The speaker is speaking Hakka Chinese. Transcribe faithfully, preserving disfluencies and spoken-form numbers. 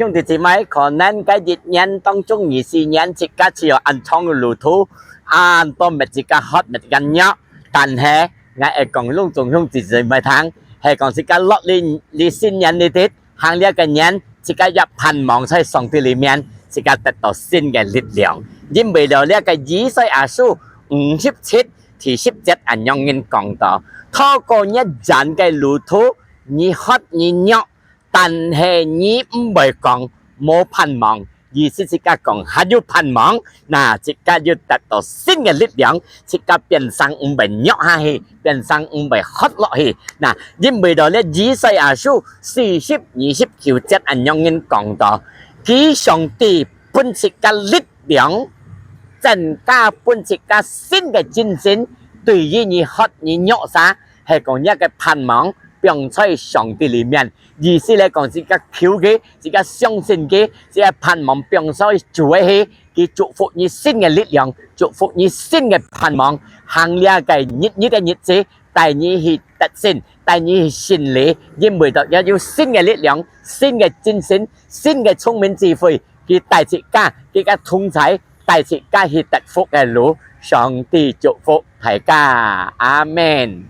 兄弟姊妹，可能該一年當中，二四年自家只有恁長个路途，恁多乜自家渴，乜自家弱。但係，𠊎會講，攏總兄弟姊妹聽，係講自家落哩，哩新年哩忒，行這个年，自家有盼望在上帝裡面，自家得到新个力量。因為了這个以賽亞書五十七第十節恁樣形講到：透過這遠个路途，你渴你弱， 但係你毋會講無盼望，意思自家講還有盼望，那自家又得到新个力量，自家變成毋會弱下去，變成毋會渴落去。那因為到這以賽亞書四十二十九節恁樣形講到：佢上帝分自家力量，增加分自家新个精神，對於你渴你弱儕，係講這个盼望放在上帝裡面。 意思來講，自家求佢，自家相信佢，自家盼望放在主个去，佢祝福你新个力量，祝福你新个盼望，行這个日，日个日子，帶你去得勝，帶你去勝利，因為到這有新个力量、新个精神、新个聰明智慧，佢帶自家，佢个同在，帶自家去得福个路。上帝祝福大家，阿門。